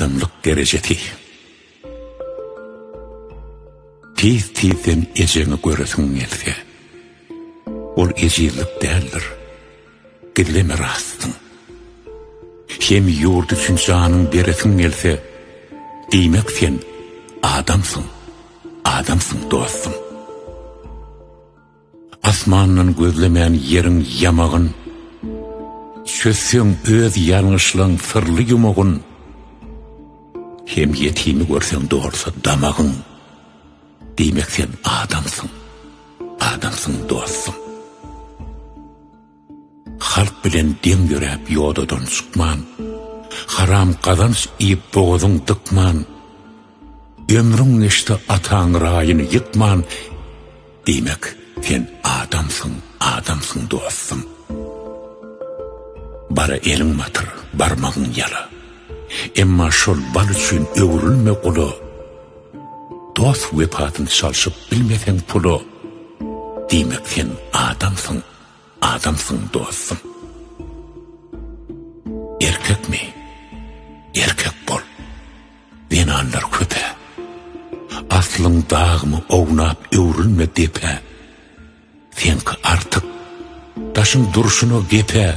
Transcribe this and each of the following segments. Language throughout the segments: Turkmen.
Adamlyk derejesi. Tiz-tizden ejeňi göresiň gelse, Ol ejizlik däldir, gizleme rastyň. Hem ýurt üçin janyň beresiň gelse, Diýmek sen adamsyň, adamsyň dostum. Asmandan gözlemän ýeriň ýamagyn, Çözseň öz ýalňyşlaň syrly ýumagyn, Hem ýetimi görseň dolsa damagyň, Diýmek sen adamsyň, adamsyň dostum. Halk bilen deň ýöräp ýodadan çykman, Haram gazanç iýip bogazyň dykman, Ömrüň geçse ataň raýyny ýykman, Diýmek, sen adamsyň, adamsyň dostum. Bara eliň batyr, barmagyň ýala. Emma şol bal üçin öwrülme gula. Dost wepasyny çalşyp bilmeseň pula, Diýmek, sen adamsyň, Adamsyň dostum. Erkekmi? Erkek bol. Zenanlar köp-ä. Aslyň dagmy ownap öwrülme depä. Seňki artyk. Daşyň durşuna gep-ä.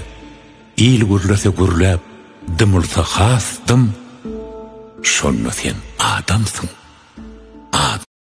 Il gürlese gürläp, dymylsa has dym. Şonda sen adamsyň. Adamsyň.